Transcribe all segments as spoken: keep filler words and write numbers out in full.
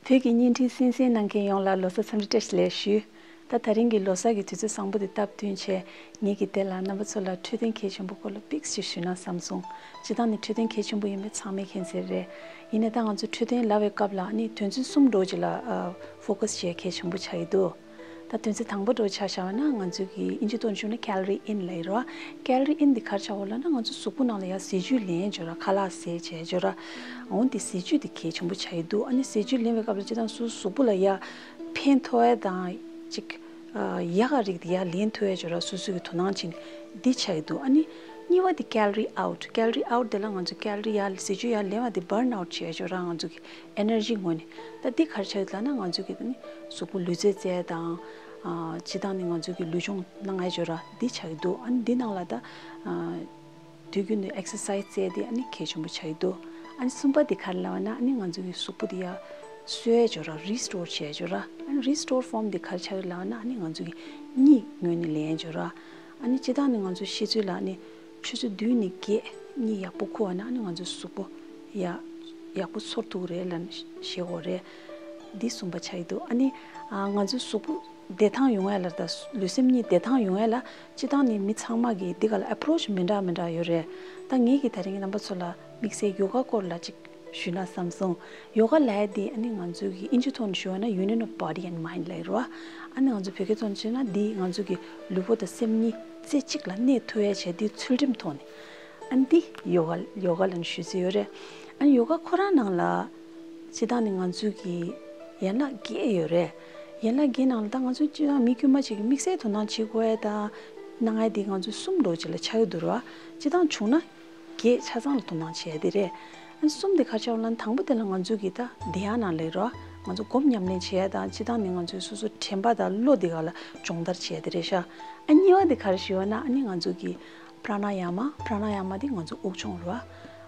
བོད་ཀྱི་བརྙན་འཕྲིན་གསན་གཟིགས་གནང་མཁན་ཡོངས་ལ་ལོ་གསར་འཚམས་འདྲི་བཀྲ་ཤིས་བདེ་ལེགས་ཞུ། ད་དེ་རིང་གི་ལོ་གསར་གྱི་དུས་ཚོད་བཟང་པོ་འདི་སྟབས་བསྟུན་བྱས། ངེད་ཀྱིས་དེ་ལ་རྣམ་པ་ཚོ་ལ་འཕྲོད་བསྟེན་གལ་ཆེན་པོ་སྐོར་ལ་པིགས་ཤིག་ཞུས་ན་བསམ་སོང་། སྤྱིར་བཏང་ནི་འཕྲོད་བསྟེན་གལ་ཆེན་པོ་ཡིན་པ་ཚང་མས་མཁྱེན་གསལ་རེད། ཡིན་ནའི་ད་ང་ཚོ་འཕྲོད་བསྟེན་ལབ་པའི་སྐབས་ལ་ནི་དོན་ཚན་གསུམ་འདྲ་བོ་ཅིག་ལ་ཨ་ཕོ་ཀས་བྱེད་གལ་ཆེན་པོ་ཆགས་ཀྱི་འདུག་ད་དོན་ཚན་དང་པོ་འདྲ་བོ་ཆ་བཞག་པ་ན། ང་ཚོས་ཀྱི་ཨིན་ཇི་ཐོག་ནས་ཞུས་ན་ཁེ་ལོ་རི་ཨིན་ལབ་ཀྱི་རེད་བ། ཁེ་ལོ་རི་ཨིན་འདི་ག་རེ་ཆགས་ཡོད་ལབ་ན། ང་ཚོ་གཟུགས་པོ་ནང་ལ་ཡ་ཟས་བཅུད་ལེན་བྱས་ར། ཁ་ལག་ཟས་བྱས་བྱས་ར། འོ་འདི་ཟས་བཅུད་འདི་གལ་ཆེན་པོ་ཆགས་ཀྱི་འདུག་ཨ་ནི་ཟས་བཅུད་ལེན་པའི་སྐབས་ལ་སྤྱིར་བཏང་སོ་སོ་གཟུགས་པོ་ལ་ཡ་ཕན་ཐོགས་ཡ་དང་ཅིག་ཨ་ཡག་ག་རིགས་དེ་ཡར་ལེན་ཐུབ་ཡ་ཅིག་ར། སོ་སོ་གི་དོ་སྣང་བྱས་ནས་འདི་ཆགས་ཀྱི་འདུག་ཨ་ནི་གཉིས་པ་དེ་ཁེ་ལོ་རི་ཨའུཊ། ཁེ་ལོ་རི་ཨའུཊ་དེ་ལ་ང་ཚོ་ཁེ་ལོ་རི་ཡར་ཟས་བཅུད་ཡར་ལེན་པ་དེ་བརན་ཨའུཊ་བྱས་ཅིག་ར། ང་ཚོ་གི་ཨེ་ནར་ཇི་ངོས་ནས། ད་འདི་ག་རེ་ཆགས་ཀྱི་ལབ་ན། ང་ཚོ་གི་ད་ནི་གཟུགས་པོ་ལུས་རྩལ་རྩེད་ཡ་དང་ཨ་སྤྱིར་བཏང་ནི་ང་ཚོ་གི་ལུས་སྦྱོང་གནང་ཡ་ཅིག་ར། འདི་ཆགས་ཀྱི་འདུག་ཨ་ནི་འདི་ནང་ལ་ད་ཨ་དུས་རྒྱུན་དུ་ཨེག་སར་སའི་ཛི་རྩེ་ཡ་དེ་ཨ་ནི་གལ་ཆེན་པོ་ཆགས་ཀྱི་འདུག་ཨ་ནི་གསུམ་པ་དེ་ག་རེ་ལབ་ན། ཨ་ནི་ང་ཚོ་གི་གཟུགས་པོ་དེ་ཡར་གསོ་ཡ་ཅིག་ར། རི་སི་ཊོར་བྱེད་ཡ་ཅིག་ར། ཨ་ནི་རི་སི་ཊོར་ཕོརམ་དེ་ག་རེ་ཆགས་ཀྱི་ལབ་ན། ཨ་ནི་ང་ཚོ་གི་གཉིད་ངོས་ནས་ལེན་ཡ་ཅིག་ར། ཨ་ནི་སྤྱིར་བཏང་ནི་ང་ཚོ་ཤི་ཚུལ་ལ་ཨ་ནི་ཆུ་ཚོད་བདུན་ནས་བརྒྱད་གཉིད་ཡག་པོ་ཁུག་པ་ན། ཨ་ནི་ང་ཚོ་གཟུགས་པོ་ཡ་ཡག་པོ་ཚོར་ཐུབ་རེད་ལབ་ནས་བཤད་ཀྱི་ཡོད་རེད། འདི་གསུམ་པ་ཆགས་ཀྱི་འདུག་ཨ་ནི་ཨ་ང་ཚོ་གཟུགས་པོ་བདེ་ཐང་ཡོང་ཡ་ལ་དང་ལུས་སེམས་གཉིས་བདེ་ཐང་ཡོང་ཡ་ལ་སྤྱིར་བཏང་ནི་མི་ཚང་མ་གིས་འདི་ག་ལ་ཨེ་པོ་རོ་ཆི་མི་འདྲ་མི་འདྲ་ཡོད་རེད། ད་ངེད་ཀྱིས་དེ་རིང་རྣམ་པ་ཚོ་ལ་དམིགས་བསལ་ཡོ་ག་སྐོར་ལ་ཅིག་ཞུས་ན་བསམ་སོང་། ཡོ་ག་ལབ་ཡ་འདི་ཨ་ནི་ང་ཚོ་གི་ཨིན་ཇི་ཐོག་ནས་ཞུས་པ་ན་Union of Body and Mind ལབ་ཀྱི་རེད་བ། ཨ་ནི་ང་ཚོ་བོད་སྐད་ཐོག་ནས་བྱས་ན་འདི་ང་ཚོ་གི་ལུས་པོ་དང་སེམས་གཉིས་རྩེ་གཅིག་ལ་གནས་ཐུབ་ཡ་བྱས། འདི་ཚུལ་ཁྲིམས་ཐོག་ནས། ཨ་ནི་འདི་ཡོ་ག་ཡོ་ག་ལབ་ནས་ཞུ་རྩིས་ཡོད་རེད། ཨ་ནི་ཡོ་ག་ཁོ་རང་ནང་ལ་སྤྱིར་བཏང་ནི་ང་ཚོ་གི་ཡན་ལག་བརྒྱད་ཡོད་རེད། ཡན་ལག་བརྒྱད་ནང་ལ་ད་ང་ཚོ་སྤྱིར་བཏང་མི་དཀྱུས་མ་ཅིག་གིས་དམིགས་བསལ་དོ་སྣང་བྱེད་དགོས་ཡ་དང་གནང་ཡ་འདི་ང་ཚོ་གསུམ་འདྲ་བོ་ཅིག་ལ་ཆགས་ཀྱི་འདུག་ར། སྤྱིར་བཏང་བྱུང་ན་བརྒྱད་ཆ་ཚང་ལ་དོ་སྣང་བྱེད་ཡ་འདི་རེད། ཨ་ནི་གསུམ་དེ་ག་རེ་ཆགས་ལབ་ན། དང་པོ་དེ་ལ་ང་ཚོ་གི་ད་བདེ་ཡག་ནང་ལ་ར། ང་ཚོ་སྒོམ་ཉམས་ལེན་བྱེད་ཡ་དང་། སྤྱིར་བཏང་ནི་ང་ཚོའི་སོ་སོ་དྲན་པ་དང་བློ་འདི་ག་ལ་སྦྱོང་བརྡར་བྱེད་ཡ་དེ་རེད་ཤག་ཨ་གཉིས་པ་དེ་ག་རེ་ཞུས་པ་ན། ཨ་ནི་ང་ཚོ་གི་པྲ་ན་ཡ་མ། པྲ་ན་ཡ་མ་དེ་ང་ཚོ་དབུགས་སྦྱོང་ར།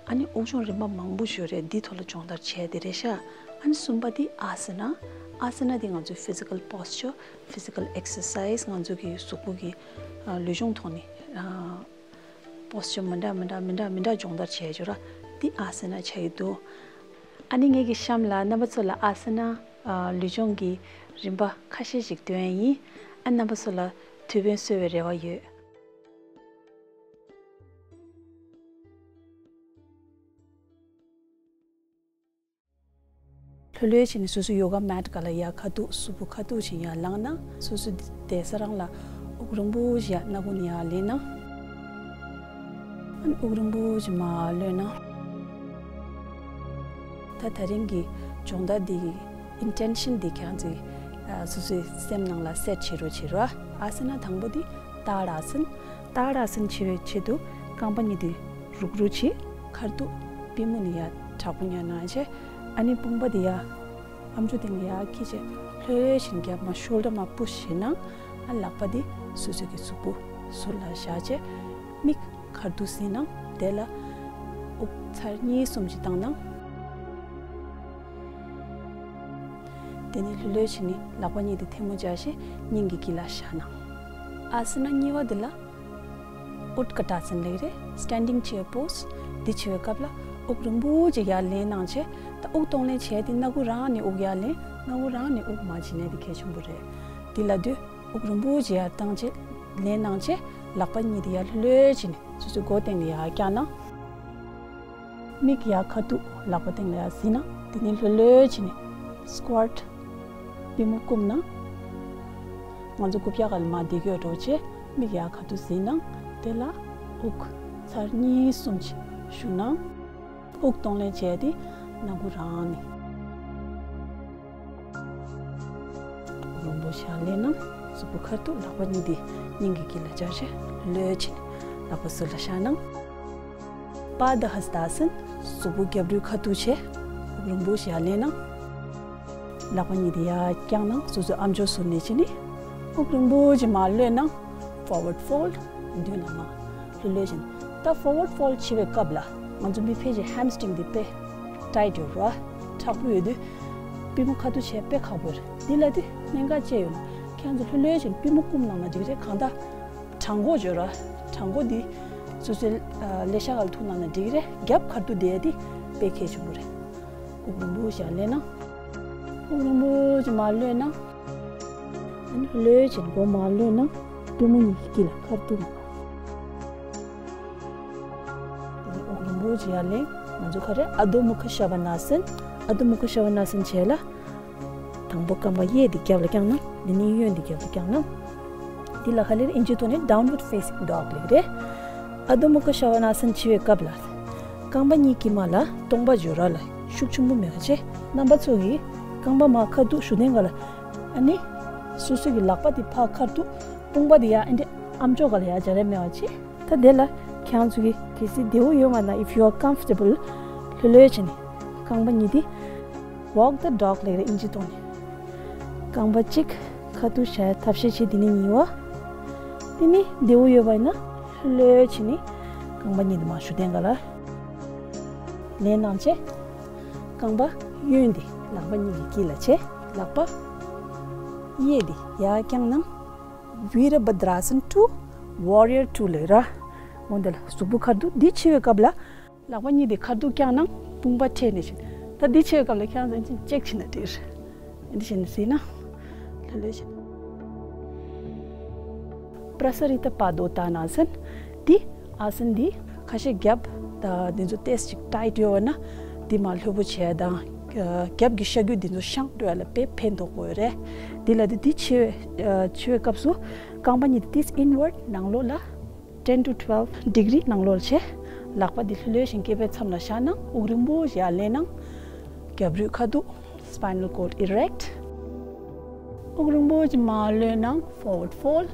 ཨ་ནི་དབུགས་སྦྱོང་རིམ་པ་མང་པོ་ཞིག་རེད། འདི་ཐོག་ལ་སྦྱོང་བརྡར་བྱས་དེ་རེད་ཤག་ཨ་ནི་གསུམ་པ་དེ་ཨ་ས་ན། ཨ་ས་ན་དེ་ང་ཚོའི་ཕི་ཛི་ཀལ་པོ་སི་ཅར། ཕི་ཛི་ཀལ་ཨེག་སར་སའི་ཛི། ང་ཚོ་གི་གཟུགས་པོ་གི་ཨ་ལུས་སྦྱོང་ཐོག་ནས་ཨ་པོ་སི་ཅར་མི་འདྲ་མི་འདྲ་མི་འདྲ་མི་འདྲ་སྦྱོང་བརྡར་བྱས་ཡོད་ར། འདི་ཨ་ས་ན་ཆགས་ཀྱི་འདུག་ཨ་ནི་ངེད་ཀྱི་གཤམ་ལ་རྣམ་པ་ཚོ་ལ་ཨ་ས་ན་ཨ་ལུས་སྦྱོང་གི་རིམ་པ་ཁ་ཤས་ཤིག་སྟོན་ཡ་ཡིན། ཨ་རྣམ་པ་ཚོ་ལ་ཐུགས་ཕན་གསོས་པའི་རེ་བ་ཡོད། ལྷོད་ལྷོད་བྱས་ནས་སོ་སོའི་ཡོ་ག་མེ་ཊི་སྒང་ལ་ཡར་ཁ་ཐུག་གཟུགས་པོ་ཁ་ཐུག་བྱས་ཡར་ལངས་ན། སོ་སོ་བསྡད་ས་རང་ལ་དབུགས་རིང་པོ་ཞིག་ཡར་སྣ་ཁུག་ནས་ཡར་ལེན་ན། ཨ་ནི་དབུགས་རིང་པོ་ཞིག་མར་གློད་ན། ད་དེ་རིང་གི་སྦྱོང་བརྡར་འདི་གི་ཨིན་ཊེན་ཤན་འདི་ཁྱེད་རང་ཚོའི་ཨ་སོ་སོའི་སེམས་ནང་ལ་སེ་ཊི་བྱེད་རོགས་བྱེད་རོགས། ཨ་ས་ན་དང་པོ་འདི་ཏཱ་ར་ཨ་ས་ན། ཏཱ་ར་ཨ་ས་ན་བྱེད་པའི་ཆེད་དུ་རྐང་པ་གཉིས་འདི་རུག་རུག་བྱེད། ཁ་ཐུག་པུས་མོ་ནི་ཡར་དྲག་པོ་ཉར་གནང་བྱས། ཨ་ནི་དཔུང་པ་འདི་ཡར་ཨམ་ཅོག་སྟེང་ལ་ཡར་འཁྱེར་བྱས་ལྷོད་ལྷོད་བྱས་ནས་རྒྱབ་མར་ཤོལ་ཌར་མར་པུ་ཤི་བྱས་ན། ཨ་ལག་པ་འདི་སོ་སོ་གི་གཟུགས་པོ་ཟུར་ལ་བཞག་བྱས། མིག་ཁ་ཐུག་ཟིན་ན། དེ་ལ་དབུགས་ཚར་གཉིས་གསུམ་ཅིག་བཏང་ན། དེ་ནས་ལྷོད་ལྷོད་བྱས་ནས་ལག་པ་གཉིས་དེ་ཐལ་མོ་སྦྱར་བྱས་སྙིང་གི་དཀྱིལ་ལ་བཞག་ན། ཨ་ས་ན་གཉིས་པ་འདི་ལ་ཨུཏ་ཀ་ཏ་ཨ་ས་ན་ལབ་ཀྱི་རེད། སི་ཊེན་ཌིང་ཅེར་པོ་སི། འདི་བྱེད་པའི་སྐབས་ལ་དབུགས་རིང་པོ་ཅིག་ཡར་ལེན་གནང་བྱས། ད་དབུགས་གཏོང་ལེན་བྱས་ཏེ་སྣ་ཁུག་རང་ནས་དབུགས་ཡར་ལེན། སྣ་ཁུག་རང་ནས་དབུགས་མར་བྱེད་ནས་དེ་གལ་ཆེན་པོ་རེད། འདི་ལབ་དུས་དབུགས་རིང་པོ་ཅིག་ཡར་བཏང་བྱས་ལེན་གནང་བྱས། ལག་པ་གཉིས་དེ་ཡར་ལྷོད་ལྷོད་བྱས་ནས་སོ་སོའི་མགོ་སྟེང་ལ་ཡར་བཀྱག་ན། མིག་ཡར་ཁ་ཐུག་ལག་པ་སྟེང་ལ་ཡར་ཟིན་ན། དེ་ནས་ལྷོད་ལྷོད་བྱས་ནས་སི་ཀུ་ཝཊ། པུས་མོ་བསྐུམ་ན། ང་ཚོ་རྐུབ་བཀྱག་སྒང་ལ་མར་བསྡད་ཀྱི་ཡོད་འདྲ་བོ་བྱས། མིག་ཡར་ཁ་ཐུག་ཟིན་ན། དེ་ལ་དབུགས་ཚར་གཉིས་གསུམ་ཅིག་ཞུགས་ན། དབུགས་གཏོང་ལེན་བྱས་ཏེ་སྣ་ཁུག་རང་ནས། རིང་པོ་ཞིག་ལེན་ན། གཟུགས་པོ་ཁ་ཐུག་ལག་པ་གཉིས་དེ་སྙིང་གི་དཀྱིལ་ལ་སྦྱར་བྱས་ལྷོད་བྱས་ནས་ལག་པ་ཟུར་ལ་བཞག་ན། པཱ་ད་ཧ་སྟ་ཨ་ས་ན། གཟུགས་པོ་རྒྱབ་རུས་ཁ་ཐུག་བྱས། དབུགས་རིང་པོ་ཞིག་ལེན་ན། ལག་པ་གཉིས་དེ་ཡར་བརྐྱངས་ན། སོ་སོའི་ཨམ་ཅོག་ཟུར་ནས་བྱས་ནས་དབུགས་རིང་པོ་ཞིག་མར་གློད་ན། ཕོར་ཝརཌ་ཕོལཌ། མདུན་ལ་མར་ལྷོད་ལྷོད་བྱས་ནས། ད་ཕོར་ཝརཌ་ཕོལཌ་བྱེད་པའི་སྐབས་ལ་ང་ཚོ་མི་ཕལ་ཆེར་ཧེམ་སི་ཊིང་འདི་དཔེ་ཊའིཊ་ཡོད་རེད་བ། མཁྲེགས་པོ་ཡོད་དུས་པུས་མོ་ཁ་ཐུག་བྱེད་དཔེ་ཁག་པོ་རེད། འདི་ལབ་དུས་གནད་འགག་ཅི་ཡོད་ན། ཁྱེད་ཚོ་ལྷོད་ལྷོད་བྱས་ནས་པུས་མོ་བསྐུམ་གནང་ན་འགྲིག་རེད། གང་ལྟར་བྲང་ཁོག་ཡོད་རེད་བ། བྲང་ཁོག་འདི་སོ་སོའི་ཨ་ཀླད་ཤགས་སྒང་ལ་ཐུག་གནང་ན་འགྲིག་རེད། རྒྱབ་ཁ་ཐུག་བསྡད་ཡ་འདི་དཔེ་གལ་ཆེན་པོ་རེད། དབུགས་རིང་པོ་ཞིག་ལེན་ན། དབུགས་རིང་པོ་ཅིག་མར་གློད་ན། ཨ་ནི་གློད་བྱས་མགོ་མར་གློད་ན། སྟོད་མོ་གཉིས་ཀྱི་དཀྱིལ་ལ་ཁ་ཐུག་མར། དབུགས་རིང་པོ་ཅིག་ཡར་ལེན། ང་ཚོ་ག་རེ། ཨ་དྷོ་མུ་ཁ་ཤ་ཝ་ན་སན། ཨ་དྷོ་མུ་ཁ་ཤ་ཝ་ན་སན་བྱས་ལ། དང་པོ་རྐང་པ་གཡས་དེ་རྒྱབ་ལ་བརྐྱངས་ན། འདི་ནི་གཡོན་དེ་རྒྱབ་ལ་བརྐྱངས་ན། འདི་ལ་ག་ལེར་ཨིན་ཇི་ཐོག་ནས་downward facing dog ལེགས་རེད། ཨ་དྷོ་མུ་ཁ་ཤ་ཝ་ན་སན་བྱེད་པའི་སྐབས་ལ། རྐང་པ་གཉིས་ཀྱི་མ་ལ་སྟོང་པ་འཇོག་ར་ལ་ཤུགས་ཆེན་པོ་མེད་པ་བྱས། རྣམ་པ་ཚོ་གིས་རྐང་པ་མར་ཁ་ཐུག་གཞུ་སྟེང་ག་ལ། ཨ་ནི། སོ་སོ་གི་ལག་པ་དེ་ཕར་ཁ་ཐུག་དཔུང་པ་དེ་ཡར་ཨེ་འདྲ་ཨ་མཆོག་ག་ལ་ཡར་སྦྱར་ཡ་མེད་པ་བྱས། ད་དེ་ལ་ཁྱེད་རང་ཚོ་གིས་གལ་སྲིད་བདེ་བོ་ཡོད་མ་ན། If you are comfortable, ལྷོད་ལྷོད་བྱས་ནས་རྐང་པ་གཉིས་དེ། Walk the dog ལེགས་རེད་ཨིན་ཇི་ཐོག་ནས། རྐང་པ་གཅིག་ཁ་ཐུག་བཞག་ཡ་ཐབས་ཤེས་བྱེད། དེ་ནས་གཉིས་པ། དེ་ནས་བདེ་བོ་ཡོད་པ་ཡིན་ན་ལྷོད་ལྷོད་བྱས་ནས་རྐང་པ་གཉིས་དེ་མར་གཞུ་སྟེང་ག་ལ་ལེན་གནང་བྱས། རྐང་པ་གཡོན་དེ་ལག་པ་གཉིས་ཀྱི་དཀྱིལ་ལ་བྱས། ལག་པ་གཡས་དེ་ཡར་བརྐྱངས་ན། Virabhadrasana two, Warrior two ལེགས་ར། འོ་འདི་ལ་གཟུགས་པོ་ཁ་ཐུག་འདི་བྱེད་པའི་སྐབས་ལ། ལག་པ་གཉིས་དེ་ཁ་ཐུག་བརྐྱངས་ན་དཔུང་པ་འཕྲལ་ནས་བཞིན། ད་འདི་བྱེད་པའི་སྐབས་ལ་ཁྱེད་རང་ཚོ་ཅིག་ཅེག་བྱས་ན་འགྲིག་རེད། འདི་བྱས་ནས་གཟིགས་ན། ལྷོད་ལྷོད་བྱས། པྲ་ས་རི་ཏ་པ་དོ་ཏཱ་ན་ཨ་སན། འདི་ཨ་སན་འདི་ཁ་ཤས་རྒྱབ་ད་འདི་ཚོ་ཏོག་ཙམ་ཅིག་ཊའིཊ་ཡོད་པ་ན་འདི་མར་ལྷོད་པོ་བྱས་དང་། རྒྱབ་ཀྱི་ཤ་རྒྱུས་འདི་ཚོ་བཤང་འགྲོ་ཡ་ལ་དཔེ་ཕན་ཐོགས་ཀྱི་ཡོད་རེད། འདི་ལ་འདི་འདི་བྱེད་པའི་བྱེད་པའི་སྐབས་སུ་རྐང་པ་གཉིས་འདི་ཏོག་ཙམ་ཨིན་ཝར་ཌི་ནང་ལོགས་ལ། ten to twelve degree ནང་ལོགས་བྱས། ལག་པ་འདི་ལྷོད་ལྷོད་བཞིན་སྐེད་པའི་མཚམས་ལ་བཞག་ན། དབུགས་རིང་པོ་ཞིག་ཡར་ལེན་ན། རྒྱབ་རུས་ཁ་ཐུག spinal cord erect། དབུགས་རིང་པོ་ཞིག་མར་གློད་ན་forward fold།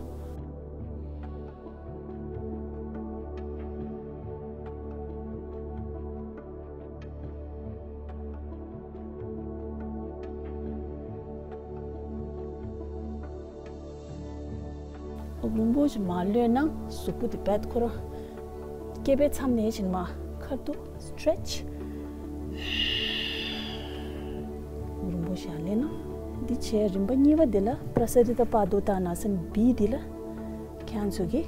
དབུགས་རིང་པོ་ཞིག་མར་གློད་ན་གཟུགས་པོ་དེ་རྦད་ཁོ་རང་སྐེད་པའི་མཚམས་ནས་བཞིན་མར་ཁ་ཐུག་stretch། དབུགས་རིང་པོ་ཞིག་ལེན་ན། འདི་བྱས་རིམ་པ་གཉིས་པ་འདི་ལ་པྲ་ས་རི་ཏ་པ་དོ་ཏཱ་ན་ཨ་སན་བི་འདི་ལ་ཁྱེད་རང་ཚོ་གི་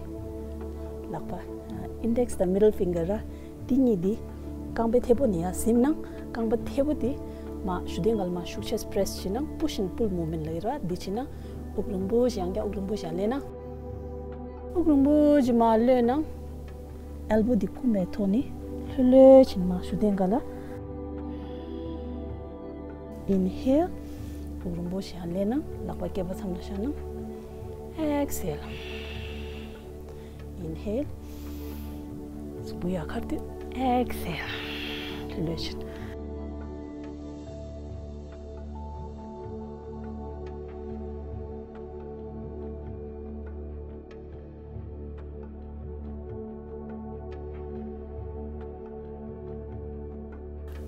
ལག་པ་index དང་middle finger ར། འདི་གཉིས་འདི་རྐང་པའི་མཐེ་བོ་ནས་ཡར་ཟིན་ན། རྐང་པ་མཐེ་བོ་འདི་མར་གཞུ་སྟེང་ག་ལ་མར་ཤུགས་ཆེ་press བྱས་ན་push and pull movement ལབ་ཀྱི་རེད་བ། འདི་བྱས་ན་དབུགས་རིང་པོ་ཞིག་ཡང་བསྐྱར་དབུགས་རིང་པོ་ཞིག་ལེན་ན། དབུགས་རིང་པོ་ཞིག་མར་གློད་ན། elbow འདི་བསྐུམ་པའི་ཐོག་ནས་ལྷོད་ལྷོད་བྱས་ནས་མར་གཞུ་སྟེང་ག་ལ། Inhale། དབུགས་རིང་པོ་ཞིག་ཡར་ལེན་ན། ལག་པ་སྐེད་པ་མཚམས་ལ་བཞག་ན། Exhale། Inhale། གཟུགས་པོ་ཡར་ཁར་དུས། Exhale། ལྷོད་ལྷོད་བྱས།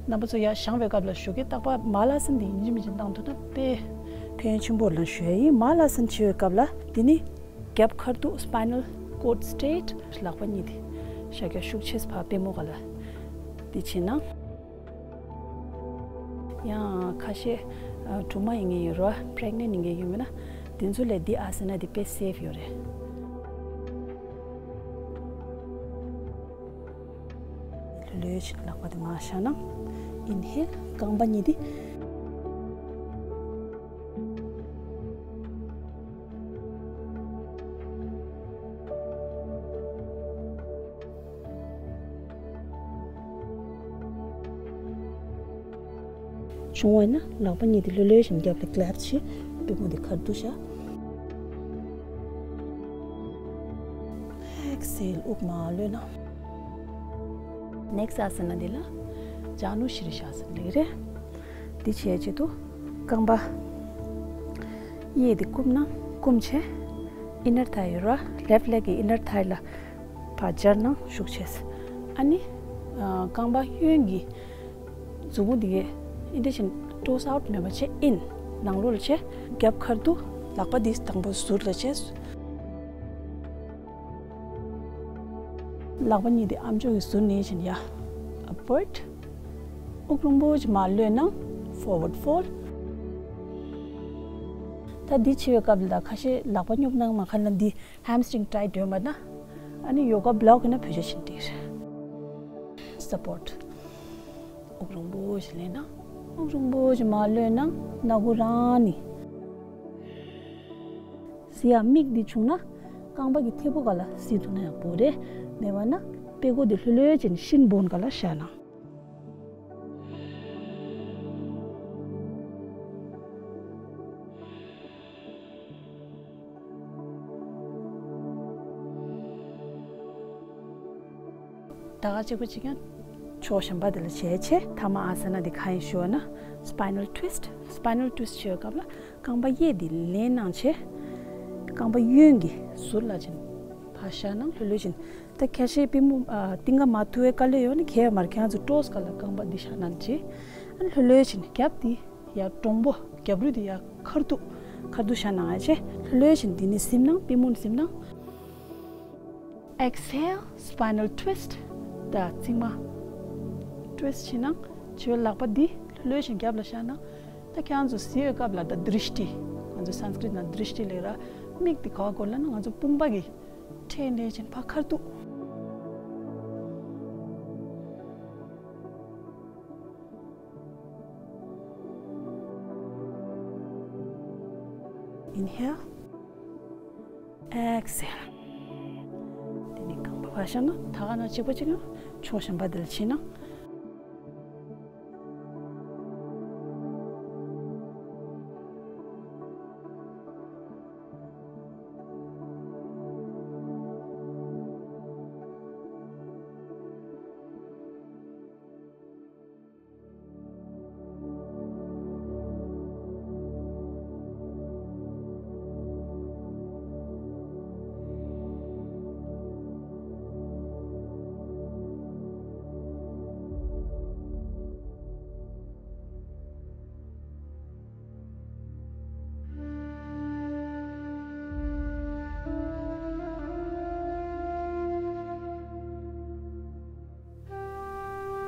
རྣམ་པ་ཚོ་ཡར་བཞེངས་པའི་སྐབས་ལ་ཞུ་གི། རྟག་པར་མ་ལ་སན་འདི་ཡིན་གཅིག་མིན་གཅིག་བཏང་ཐུབ་ན་དཔེ་ཕན་ཡོན་ཆེན་པོ་ལ་ཞུ་ཡ་ཡིན། མ་ལ་སན་བྱེད་པའི་སྐབས་ལ་འདི་ནི་རྒྱབ་ཁ་ཐུག spinal cord straight། ལག་པ་གཉིས་དེ་ཤ་རྒྱགས་ཤུགས་ཆེ་ཕར་པུས་མོ་སྒང་ལ་འདི་བྱས་ན། ཡང་ཁ་ཤས་ཨ་སྦྲུམ་མ་ཡིན་མཁན་ཡོད་རེད་བ། pregnant ཡིན་མཁན་ཡོད་མེད་ན། དེ་ཚོ་ལ་འདི་ཨ་ས་ན་འདི་དཔེ་safe ཡོད་རེད། ལྷོད་ལྷོད་བྱས་ལག་པ་དེ་མར་བཞག་ན། Inhale། རྐང་པ་གཉིས་དེ། བྱུང་བ་ན་ལག་པ་གཉིས་དེ་ལྷོད་ལྷོད་བྱས་རྒྱབ་ལ་clasp བྱས། པུས་མོ་དེ་ཁ་ཐུག་བཞག Exhale། དབུགས་མར་གློད་ན། Next ཨ་ས་ན་འདི་ལ་ཇཱ་ནུ་ཤི་རི་ཤ་ཨ་ས་ན་ལབ་ཀྱི་རེད། འདི་བྱས་རྗེས་དུ་རྐང་པ་གཡས་དེ་བསྐུམ་ན། བསྐུམ་བྱས་inner thigh ཡོད་ར། left leg གི་inner thigh ལ་ཕར་སྦྱར་ན་ཤུགས་ཆེ། ཨ་ནི་ཨ་རྐང་པ་གཡོན་གྱི་གཟུགས་པོ་འདི་གས་ཨེ་འདྲ་བཞིན་toes out མེད་པ་བྱས་in། ནང་ལོགས་ལ་བྱས། རྒྱབ་ཁ་ཐུག་ལག་པ་འདི་དང་པོ་ཟུར་ལ་བྱས། ལག་པ་གཉིས་དེ་ཨ་མཆོག་གི་ཟུར་ནས་བཞིན་ཡ། Upward། དབུགས་རིང་པོ་ཞིག་མར་གློད་ན། Forward fold། ད་འདི་བྱེད་པའི་སྐབས་ལ་ད་ཁ་ཤས་ལག་པ་སྙོབ་གནང་མ་ཁ་ན་འདི་hamstring tight ཡོད་མ་ན། ཨ་ནི་yoga block ཡིན་ན་བོད་ཆས་བྱིན་འགྲིག་རེད། Support། དབུགས་རིང་པོ་ཞིག་ལེན་ན། རིང་པོ་ཞིག་མར་གློད་ན་སྣ་སྒོ་རང་ནི། གཟིགས་ཡ་མིག་འདི་བྱུང་ན་རྐང་པ་གི་མཐེ་བོ་སྒང་ལ་གཟིགས་ཐུབ་ན་ཡང་བོ་རེད། མེད་པ་ན་དཔྲལ་མགོ་འདི་ལྷོད་ལྷོད་བྱས་ནས་ཤིན་བོན་སྒང་ལ་བཞག་ན། ད་ག་གཅིག་པ་གཅིག་ཀྱང་ཕྱོགས་གཞན་པ་དེ་ལ་བྱས་ཆེ། ཐ་མ་ཨ་ས་ན་དེ་ག་ཡིན་ཞུ་བ་ན། Spinal twist. Spinal twist བྱེད་པའི་སྐབས་ལ་རྐང་པ་གཡས་དེ་ལེན་གནང་བྱས། རྐང་པ་གཡོན་གྱི་ཟུར་ལ་ཅིག་ཕར་བཞག་གནང་། ལྷོད་ལྷོད་བྱས་ནས། ད་ཁ་ཤས་པུས་མོ་ཨ་རྟིང་ག་མ་ཐུག་པའི་དཀའ་ལས་ཡོད་ན་གལ་མ་རེད། ཁྱེད་རང་ཚོ་ཊོས་སྒང་ལ་རྐང་པ་འདི་བཞག་གནང་བྱས། ཨ་ལྷོད་ལྷོད་བྱས་ནས་རྒྱབ་དེ་ཡར་དྲང་པོ། རྒྱབ་རུས་དེ་ཡར་ཁ་ཐུག་ཁ་ཐུག་བཞག་གནང་ཡ་བྱས། ལྷོད་ལྷོད་བྱས་ནས་འདི་ནས་ཟིམ་གནང་། པུས་མོ་ནས་ཟིམ་གནང་། Exhale, spinal twist. ད་རྩིབ་མ་twist བྱས་ན་བྱིའུ་ལག་པ་འདི་ལྷོད་ལྷོད་བྱས་རྒྱབ་ལ་བཞག་ན། ད་ཁྱེད་རང་ཚོ་གཟིགས་པའི་སྐབས་ལ་ད་དྲིས་ཊི། ང་ཚོ་སན་སི་ཀྲིཏ་ནང་དྲིས་ཊི་ལབ་ར། མིག་འདི་ག་པར་དགོས་ལབ་ན་ང་ཚོ་དཔུང་པ་གི་ཕྲེང་འདྲ་བྱས་ནས་ཕར་ཁ་ཐུག Inhale. Exhale. དེ་ནས་རྐང་པ་ཕར་བཞག་ན། ད་ག་ནང་གཅིག་པ་གཅིག་ཡང་ཕྱོགས་གཞན་པ་དེ་ལ་ཕྱིན་ན།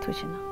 ཐུགས་རྗེ་གནང་